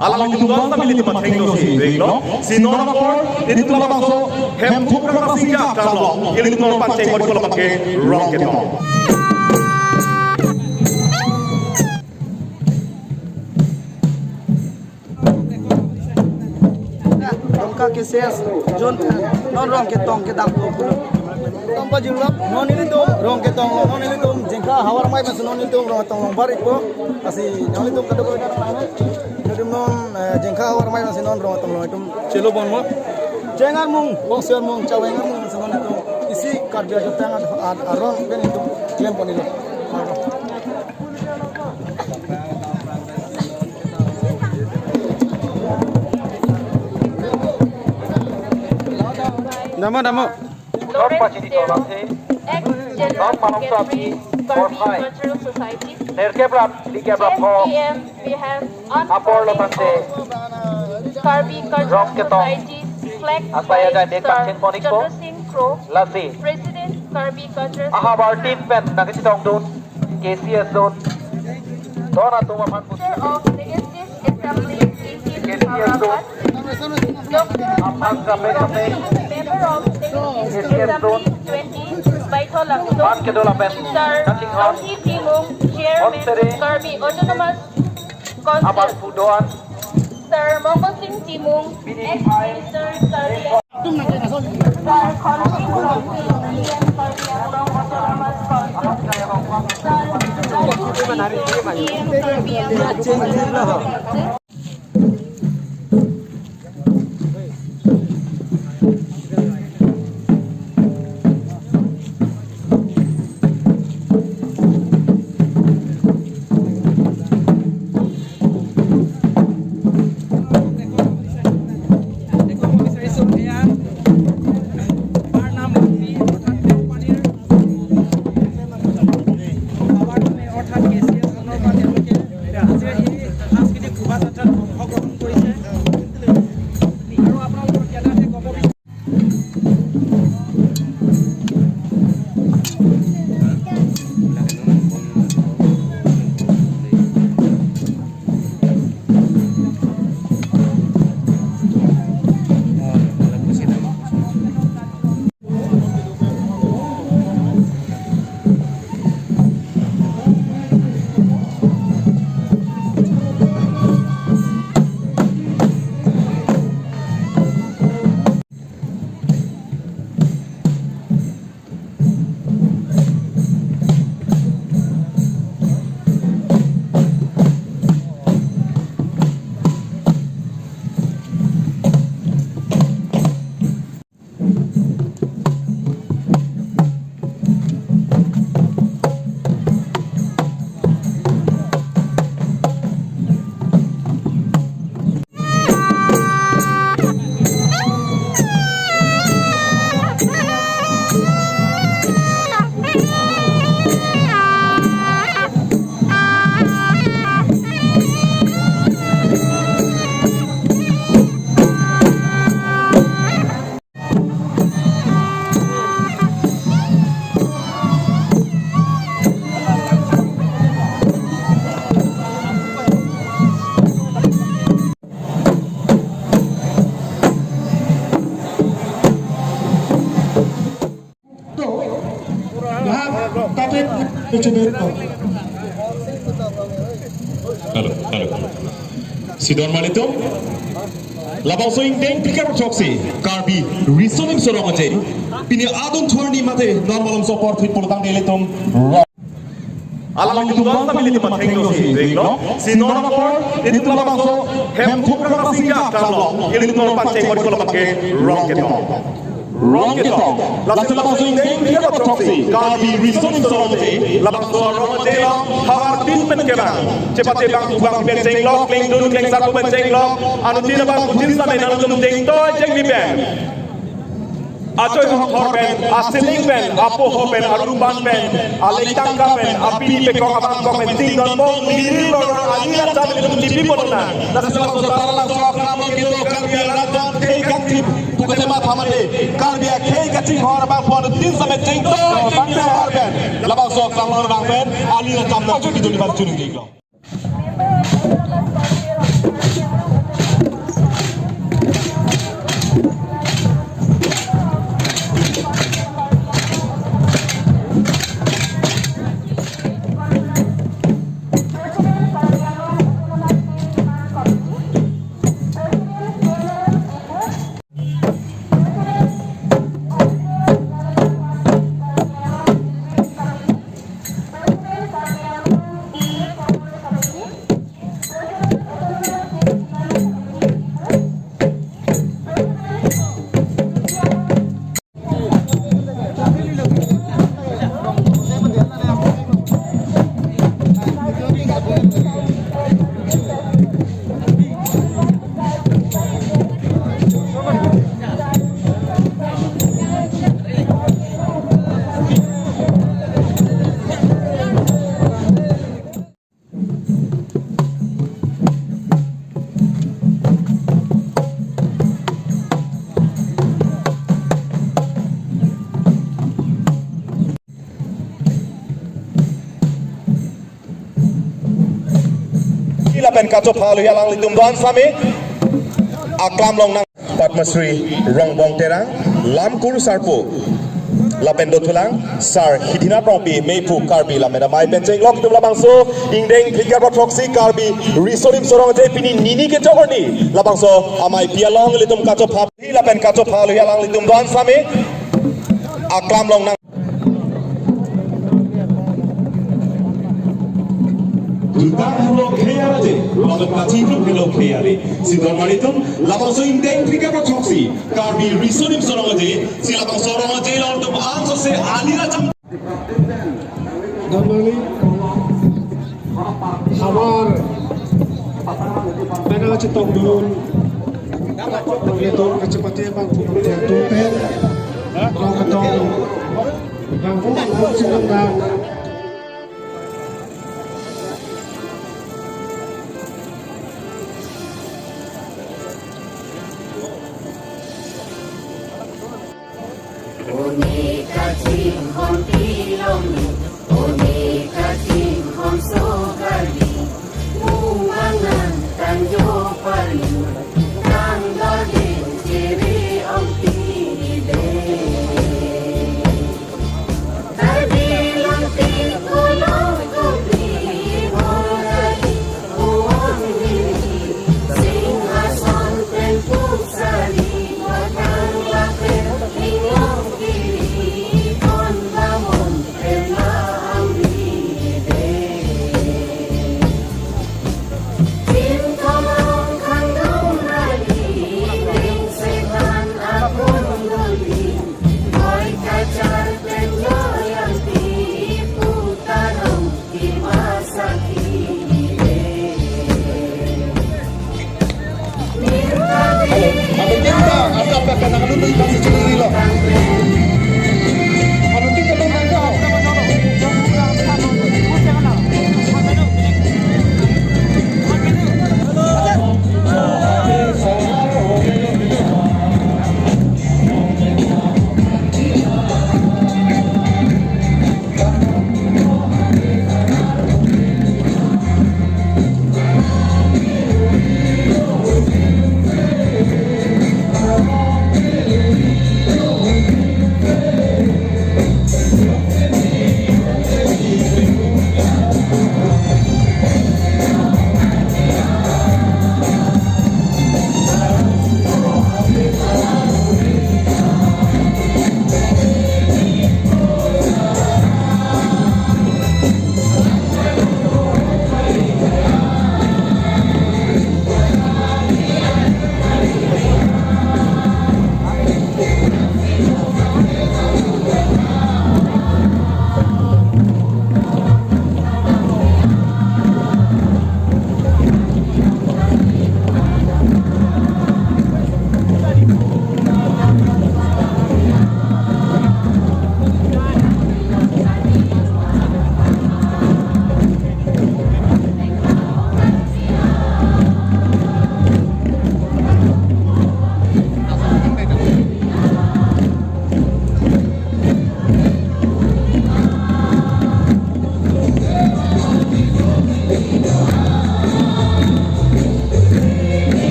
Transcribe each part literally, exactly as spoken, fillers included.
Alanglitum do-an ta nelitum athengno si veklo. Si non apor nelitum labangso Hemphukra Rasinja Akam along nelitum nangpacheng pon-ikpo lapu ke Rongketong. Dongka K C S Zone, non Rongketong kedam ko pulo. Tampa jilap, non nelitum Rongketong, non nelitum Jengkha Havar Amei pensi non nelitum Rongketong along bar-ikpo. Lasi nanglitum kadokave nang, nelitum non, eh, Jengkha Havar Amei pensi non Rongketong along itum chelo ponpo. Jeng armung, bongsi armung, chaweng armung pensi non itum isi Karbi ajatang ad-, ad-, aron pen itum klem pon-iklo. Damo, damo. Lawrence Teron, ex-General Secretary, Karbi Cultural Society. Nerkep rap, likep rap ho. Ten P M, we have Apor unforgettable lepante Karbi Cultural Rongketong Society flag asai ajai mek flying star pangcheng pon-ikpo. Chandra Singh Kro, lasi President, Karbi Cultural Society. Ahavar team pen nangkachetongdun K C S Zone. Don atum aphan put- Chair of the District Assembly eighteen K C S Zone. Havarpat. Doctor aphan kape kape. Member of the District K C S Zone. Assembly twenty, Baithalangso. Aphan kedo lapen. Sir kachinghon. Tonghi Timung, Chairman, onsere. Karbi Autonomous Council. Aphan pu do-an. Sir Mongol Singh Timung, ex-minister, Karbi. Sir Khonsi Wangkhi, E M Karbi Anglong Autonomous Council. Sir Rajesh Timung, E M Karbi Anglong Autonomous Council. অৰ্থাৎ কে চি এছ জনৰ পৰা তেওঁলোকে আজি এই সাংস্কৃতিক শোভাযাত্ৰাত অংশগ্ৰহণ কৰিছে। আৰু আপোনালোকক ইয়াতে ক'ব বিচাৰিছো, Hello, hello. Si don ma nelitum. Labangso ingdeng phlikep throksi Karbi Riso Nimso Rong Aje. Pini adon thorni mate don malom sopor thit pulotangte ilitum. Alanglitum do-an ta nelitum athengno si veklo. Si non apor nelitum labangso Hemphukra Rasinja Akam along nelitum nangpacheng pon-ikpo lapu ke Rongketong. Rongketong. Lasi labangso ingdeng phlikep throksi Karbi Riso Nimso Rong Aje, labangso Rong Aje along havar tin pen kevang, chepate bang bang pen chenglok, klengdun klengsar pen chenglok, anuttin abang kutin same nangtum chengtoi chengni pen, achoi hongthor pen, asiling pen, apoho pen, aruban pen, alek tangka pen, api pekok abangkok pen, ting don bong, liri lorong, ani la cham ilitum chipi ponang. Lasi labangso Taralangso akam along kedo Karbi arat akhei kangthim pu kachematham mate, Karbi akhei kachinghon abangphu anuttin same chengtoi chengni havar pen, labangso akam along abang pen, ani la cham nangchun kejun iban chuning diklo. Kachopha alohi alanglitum do-an same aklam longnang. Padma Shri Rongbong Terang, Lamkur Sarpo, lapen dothulang Sar Hidhinath Rongpi, Meiphu Karbi Lammet Amei pen chenglok itum labangso ingdeng phlikep ra throksi Karbi Riso Nimso Rong Aje pini nini kechok arni labangso amei pi along ilitum kachopha lapen kachopha alohi alanglitum do-an same aklam longnang. Juta pulo kheyar aje, lapen kachi pulo kheyar aje. Sidon maritum, labangso ingdeng phlikep ra throksi Karbi Riso Nimso Rong Aje, si labangso Rong Aje along itum angsose alira cham. Normally, havar penang chetongdun, nelitum kachepate abang pupuk dia tumpel, rong ketong, rong pupuk, rong sinong dak. Oni kachinghon pilong, oni kachinghon sogarli, mumang nang tangjo pari, tanggal din kiri ong tide.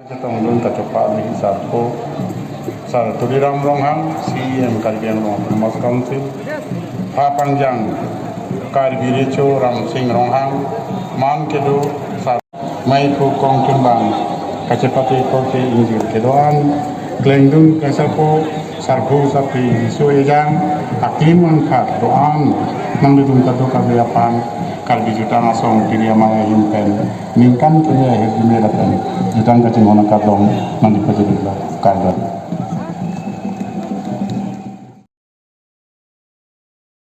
Chetongdun kachopha alohi Sarpo, Sar Tuliram Ronghang, C E M Karbi Anglong Autonomous Council, Phapangjang Karbi Recho Ramsing Ronghang, man kedo Sar Meiphu Kongtunbang, kachepate korte ingjir kedo-an, klengdun kesapo, sarpo sapi riso ejang, aklim angkhat do-an, nanglitum kadokave aphan, Karbi Jutang Asong Tiri Amei ahin pen, ningkan keme ahirjume lapen jutang kachinghon akardom nangli pajirlo, kardom.